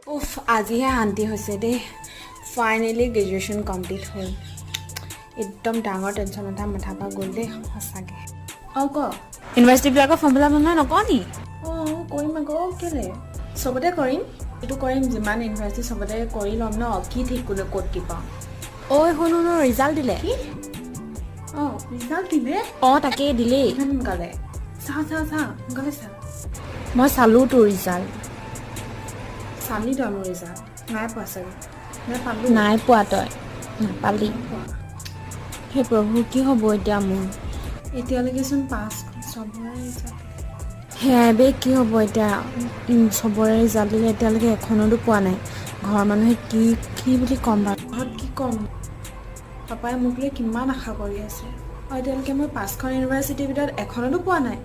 উফ, আজিহে শান্তি হৈছে দেই। ফাইনেলি গ্ৰেজুৱেশ্যন কমপ্লিট হ'ল। একদম ডাঙৰ টেনশ্যন এটা মাথাৰ পৰা গ'ল দেই সঁচাকৈ। অঁ, ক। ইউনিভাৰ্চিটিবিলাকৰ ফৰ্ম ফিল আপ নহয় নকওঁ নি? অঁ, কৰিম আকৌ। কেলে, চবতে কৰিম। এইটো কৰিম, যিমান ইউনিভাৰ্চিটি চবতে কৰি ল'ম ন। কি ঠিক, কোনে ক'ত কি পাওঁ। ঐ শুন শুন, ৰিজাল্ট দিলে। কি? অঁ, ৰিজাল্ট দিলে? অঁ, তাকেই দিলেই। ইমান সোনকালে? চা চা চা, সোনকালে চা। মই চালোঁ তোৰ ৰিজাল্ট। চালি তই মোৰ ৰিজাল্ট? নাই পোৱা চাগে। নাই পালোঁ? নাই পোৱা, তই নাপালি। পোৱা। হে প্ৰভু, কি হ'ব এতিয়া মোৰ? এতিয়ালৈকেচোন পাঁচ চবৰে ৰিজাল্ট। সেয়াই বে, কি হ'ব এতিয়া? চবৰে ৰিজাল্ট দিলে, এতিয়ালৈকে এখনতো পোৱা নাই। ঘৰৰ মানুহে কি কি বুলি ক'ম বাৰু? ঘৰত কি ক'ম? পাপাই মোক লৈ কিমান আশা কৰি আছে আৰু এতিয়ালৈকে মই পাঁচখন ইউনিভাৰ্চিটিৰ ভিতৰত এখনতো পোৱা নাই।